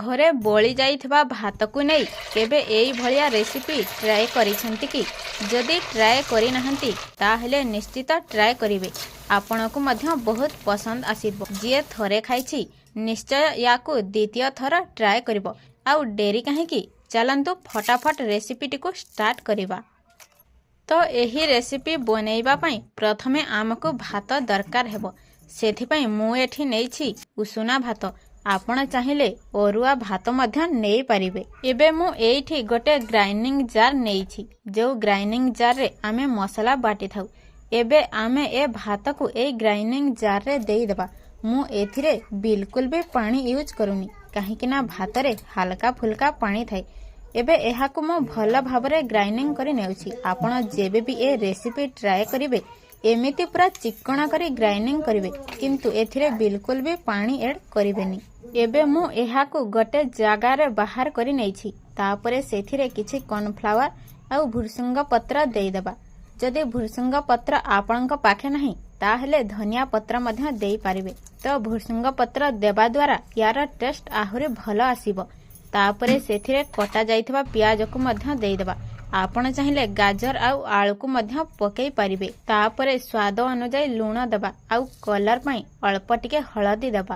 ଘରେ ବଳି ଯାଇଥିବା ଭାତକୁ ନେଇ କେବେ ଏଇଭଳିଆ ରେସିପି ଟ୍ରାଏ କରିଛନ୍ତି କି? ଯଦି ଟ୍ରାଏ କରିନାହାନ୍ତି, ତାହେଲେ ନିଶ୍ଚିତ ଟ୍ରାଏ କରିବେ। ଆପଣଙ୍କୁ ମଧ୍ୟ ବହୁତ ପସନ୍ଦ ଆସିବ। ଯିଏ ଥରେ ଖାଇଛି, ନିଶ୍ଚୟ ୟାକୁ ଦ୍ୱିତୀୟ ଥର ଟ୍ରାଏ କରିବ। ଆଉ ଡେରି କାହିଁକି? ଚାଲନ୍ତୁ, ଫଟାଫଟ ରେସିପିଟିକୁ ଷ୍ଟାର୍ଟ କରିବା। ତ ଏହି ରେସିପି ବନେଇବା ପାଇଁ ପ୍ରଥମେ ଆମକୁ ଭାତ ଦରକାର ହେବ। ସେଥିପାଇଁ ମୁଁ ଏଠି ନେଇଛି ଉଷୁନା ଭାତ। ଆପଣ ଚାହିଁଲେ ଅରୁଆ ଭାତ ମଧ୍ୟ ନେଇପାରିବେ। ଏବେ ମୁଁ ଏଇଠି ଗୋଟେ ଗ୍ରାଇଣ୍ଡିଂ ଜାର୍ ନେଇଛି, ଯେଉଁ ଗ୍ରାଇଣ୍ଡିଂ ଜାର୍ରେ ଆମେ ମସଲା ବାଟିଥାଉ। ଏବେ ଆମେ ଏ ଭାତକୁ ଏଇ ଗ୍ରାଇଣ୍ଡିଂ ଜାର୍ରେ ଦେଇଦେବା। ମୁଁ ଏଥିରେ ବିଲକୁଲ ବି ପାଣି ୟୁଜ୍ କରୁନି, କାହିଁକି ନା ଭାତରେ ହାଲକା ଫୁଲକା ପାଣି ଥାଏ। ଏବେ ଏହାକୁ ମୁଁ ଭଲ ଭାବରେ ଗ୍ରାଇଣ୍ଡିଂ କରି ନେଉଛି। ଆପଣ ଯେବେ ବି ଏ ରେସିପି ଟ୍ରାଏ କରିବେ, ଏମିତି ପୁରା ଚିକ୍କଣ କରି ଗ୍ରାଇଣ୍ଡିଂ କରିବେ, କିନ୍ତୁ ଏଥିରେ ବିଲକୁଲ ବି ପାଣି ଏଡ୍ କରିବେନି। ଏବେ ମୁଁ ଏହାକୁ ଗୋଟେ ଜାଗାରେ ବାହାର କରି ନେଇଛି। ତାପରେ ସେଥିରେ କିଛି କର୍ଣ୍ଣଫ୍ଲାୱାର ଆଉ ଭୃସୁଙ୍ଗ ପତ୍ର ଦେଇଦେବା। ଯଦି ଭୃସୁଙ୍ଗ ପତ୍ର ଆପଣଙ୍କ ପାଖେ ନାହିଁ, ତାହେଲେ ଧନିଆ ପତ୍ର ମଧ୍ୟ ଦେଇପାରିବେ। ତ ଭୃସୁଙ୍ଗ ପତ୍ର ଦେବା ଦ୍ୱାରା ୟାର ଟେଷ୍ଟ ଆହୁରି ଭଲ ଆସିବ। ତାପରେ ସେଥିରେ କଟା ଯାଇଥିବା ପିଆଜକୁ ମଧ୍ୟ ଦେଇଦେବା। ଆପଣ ଚାହିଁଲେ ଗାଜର ଆଉ ଆଳୁକୁ ମଧ୍ୟ ପକେଇ ପାରିବେ। ତାପରେ ସ୍ୱାଦ ଅନୁଯାୟୀ ଲୁଣ ଦେବା ଆଉ କଲର ପାଇଁ ଅଳ୍ପ ଟିକେ ହଳଦୀ ଦେବା।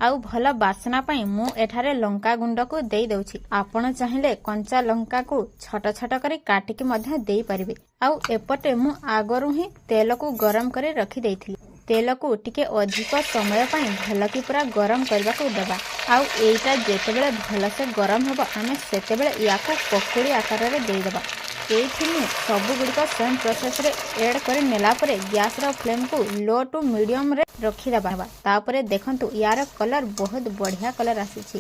ଆଉ ଭଲ ବାସ୍ନା ପାଇଁ ମୁଁ ଏଠାରେ ଲଙ୍କା ଗୁଣ୍ଡକୁ ଦେଇଦେଉଛି। ଆପଣ ଚାହିଁଲେ କଞ୍ଚା ଲଙ୍କାକୁ ଛୋଟ ଛୋଟ କରି କାଟିକି ମଧ୍ୟ ଦେଇପାରିବେ। ଆଉ ଏପଟେ ମୁଁ ଆଗରୁ ହିଁ ତେଲକୁ ଗରମ କରି ରଖିଦେଇଥିଲି। ତେଲକୁ ଟିକେ ଅଧିକ ସମୟ ପାଇଁ ଭଲକି ପୁରା ଗରମ କରିବାକୁ ଦେବା। ଆଉ ଏଇଟା ଯେତେବେଳେ ଭଲସେ ଗରମ ହେବ, ଆମେ ସେତେବେଳେ ୟାକୁ ପକୁଡ଼ି ଆକାରରେ ଦେଇଦେବା। ଏଇଠି ମୁଁ ସବୁଗୁଡ଼ିକ ସେମ୍ ପ୍ରୋସେସରେ ଏଡ୍ କରି ନେଲା ପରେ ଗ୍ୟାସର ଫ୍ଲେମକୁ ଲୋ ଟୁ ମିଡ଼ିୟମରେ ରଖିଦେବା। ତାପରେ ଦେଖନ୍ତୁ, ୟାର କଲର୍ ବହୁତ ବଢ଼ିଆ କଲର୍ ଆସିଛି।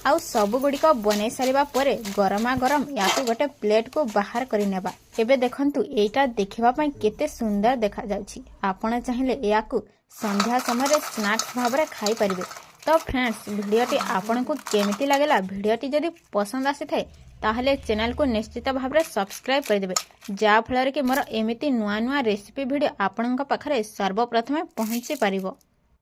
ଆଉ ସବୁଗୁଡ଼ିକ ବନେଇ ସାରିବା ପରେ ଗରମା ଗରମ ୟାକୁ ଗୋଟେ ପ୍ଲେଟକୁ ବାହାର କରି ନେବା। ଏବେ ଦେଖନ୍ତୁ, ଏଇଟା ଦେଖିବା ପାଇଁ କେତେ ସୁନ୍ଦର ଦେଖାଯାଉଛି। ଆପଣ ଚାହିଁଲେ ଏହାକୁ ସନ୍ଧ୍ୟା ସମୟରେ ସ୍ନାକ୍ସ ଭାବରେ ଖାଇପାରିବେ। ତ ଫ୍ରେଣ୍ଡସ୍, ଭିଡ଼ିଓଟି ଆପଣଙ୍କୁ କେମିତି ଲାଗିଲା? ଭିଡ଼ିଓଟି ଯଦି ପସନ୍ଦ ଆସିଥାଏ, ତାହେଲେ ଚ୍ୟାନେଲକୁ ନିଶ୍ଚିତ ଭାବରେ ସବସ୍କ୍ରାଇବ୍ କରିଦେବେ, ଯାହାଫଳରେ କି ମୋର ଏମିତି ନୂଆ ନୂଆ ରେସିପି ଭିଡ଼ିଓ ଆପଣଙ୍କ ପାଖରେ ସର୍ବପ୍ରଥମେ ପହଞ୍ଚି ପାରିବ।